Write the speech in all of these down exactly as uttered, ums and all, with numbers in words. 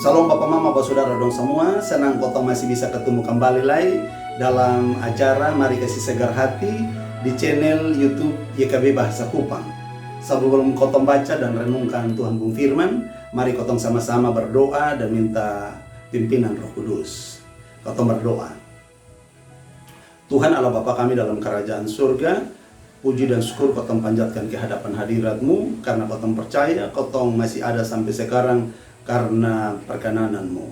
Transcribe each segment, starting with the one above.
Salam bapa mama basudara dong samua, senang kotong masih bisa ketemu kembali lai dalam acara Mari Kasi Segar Hati di channel YouTube Y K B Bahasa Kupang. Sebelum kotong baca dan renungkan Tuhan pung firman, mari kotong sama-sama berdoa dan minta pimpinan Roh Kudus. Kotong berdoa. Tuhan Allah Bapa kami dalam kerajaan surga, puji dan syukur kotong panjatkan ke hadapan hadirat-Mu karena kotong percaya kotong masih ada sampai sekarang karena perkenanan-Mu.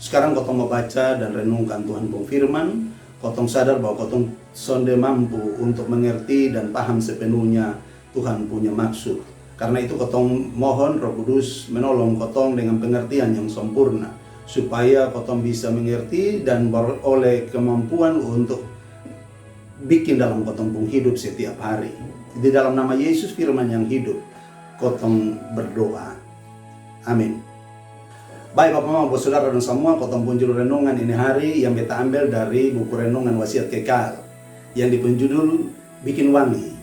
Sekarang kotong mau baca dan renungkan Tuhan pung firman, kotong sadar bahwa kotong sonde mampu untuk mengerti dan paham sepenuhnya Tuhan punya maksud. Karena itu kotong mohon Roh Kudus menolong kotong dengan pengertian yang sempurna, supaya kotong bisa mengerti dan beroleh kemampuan untuk bikin dalam kotong pung hidup setiap hari. Di dalam nama Yesus firman yang hidup, kotong berdoa. Amin. Baik bapa mama basudara dong samua, kotong pung judul renungan ini hari yang beta ambil dari buku renungan Wasiat Kekal yang dia pung judul Bikin Wangi.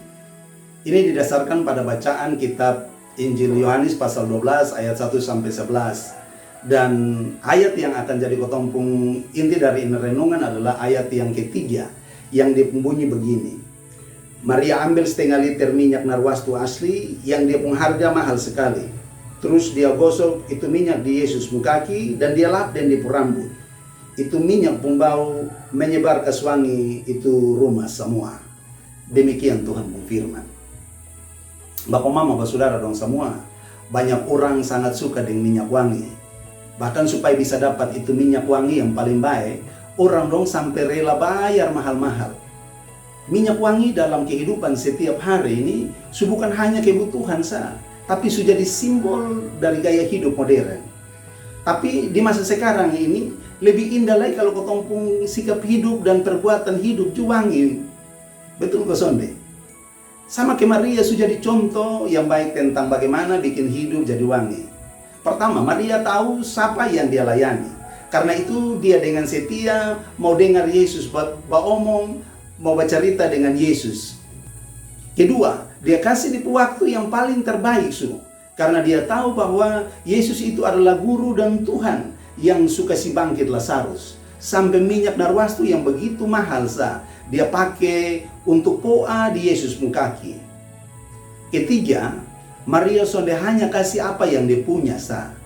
Ini didasarkan pada bacaan kitab Injil Yohanes pasal dua belas ayat satu sampai sebelas. Dan ayat yang akan jadi kotong pung inti dari ini renungan adalah ayat yang ketiga, yang dia pung bunyi begini. Maria ambil setengah liter minyak narwastu asli yang dia pung harga mahal sekali. Terus dia gosok itu minyak di Yesus pung kaki dan dia lap deng dia pung rambut. Itu minyak pung bau menyebar kasi wangi itu rumah samua. Demikian Tuhan pung firman. Bapa mama basudara dong samua, banyak orang sangat suka deng minyak wangi. Bahkan supaya bisa dapat itu minyak wangi yang paling bae, orang dong sampe rela bayar mahal-mahal. Minyak wangi dalam kehidupan setiap hari ini su bukan hanya kebutuhan sa, tapi su jadi simbol dari gaya hidup modern. Tapi di masa sekarang ini, lebih indah lai kalo kotong pung sikap hidup dan perbuatan hidup ju wangi. Betul ko sonde? Sama ke Maria su jadi contoh yang baik tentang bagaimana bikin hidup jadi wangi. Pertama, Maria tahu sapa yang dia layani. Karena itu dia dengan setia mau dengar Yesus ba- baomong, mau bacarita dengan Yesus. Kedua, dia kasih dia pung waktu yang paling terbaik su. Karena dia tahu bahwa Yesus itu adalah guru dan Tuhan yang su kasi bangkit Lazarus. Sampe minyak narwastu yang begitu mahal sa, dia pake untuk poa di Yesus pung kaki. Ketiga, Maria sonde hanya kasi apa yang dia punya sa,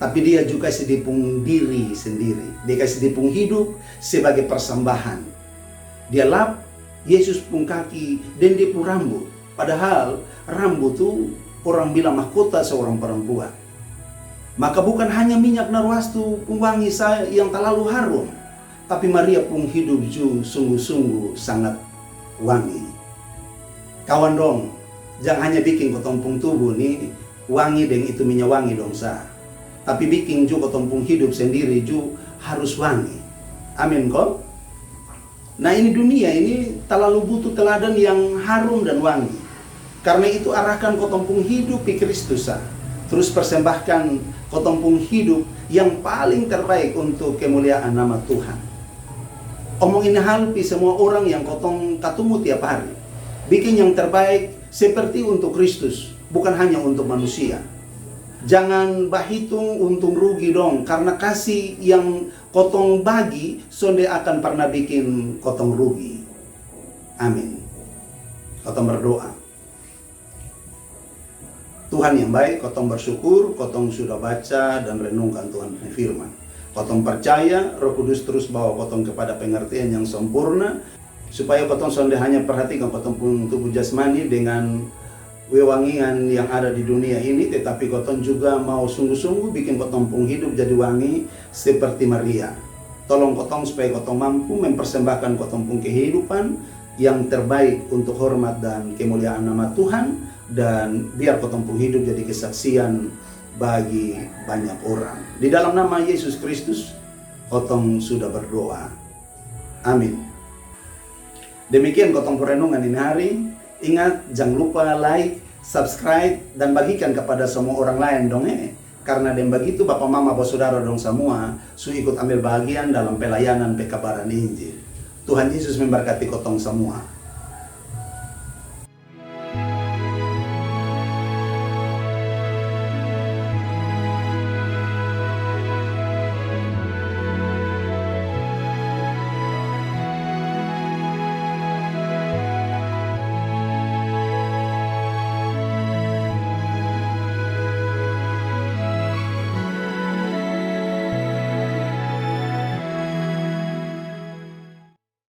tapi dia ju kasi dia pung diri sendiri. Dia kasi dia pung hidup sebagai persembahan. Dia lap Yesus pung kaki deng dia pung rambut. Padahal rambut tu orang bilang mahkota seorang perempuan. Maka bukan hanya minyak narwastu pung wangi sa yang talalu harum, tapi Maria pung hidup ju sungguh-sungguh sangat wangi. Kawan dong, jang hanya bikin kotong pung tubuh ni wangi deng itu minyak wangi dong sa, tapi bikin ju kotong pung hidup sendiri ju harus wangi. Amin ko? Nah, ini dunia ini talalu butuh teladan yang harum dan wangi. Karena itu arahkan kotong pung hidup pi Kristus sa. Terus persembahkan kotong pung hidup yang paling terbaik untuk kemuliaan nama Tuhan. Omong ini hal pi semua orang yang kotong katumu tiap hari. Bikin yang terbaik seperti untuk Kristus, bukan hanya untuk manusia. Jangan bahitung untung rugi dong, karena kasih yang kotong bagi sonde akan parna bikin kotong rugi. Amin. Kotong berdoa. Tuhan yang baik, kotong bersyukur kotong sudah baca dan renungkan Tuhan pung firman. Kotong percaya Roh Kudus terus bawa kotong kepada pengertian yang sempurna, supaya kotong sonde hanya perhatikan kotong pung tubuh jasmani dengan wewangian yang ada di dunia ini, tetapi kotong juga mau sungguh-sungguh bikin kotong pung hidup jadi wangi seperti Maria. Tolong kotong supaya kotong mampu mempersembahkan kotong pung kehidupan yang terbaik untuk hormat dan kemuliaan nama Tuhan, dan biar kotong pung hidup jadi kesaksian bagi banyak orang. Di dalam nama Yesus Kristus, kotong sudah berdoa. Amin. Demikian kotong pung renungan ini hari. Ingat, jangan lupa like, subscribe, dan bagikan kepada semua orang lain dong eh. Karena deng begitu bapa mama basudara dong samua su ikut ambil bahagian dalam pelayanan pekabaran Injil. Tuhan Yesus memberkati kotong samua.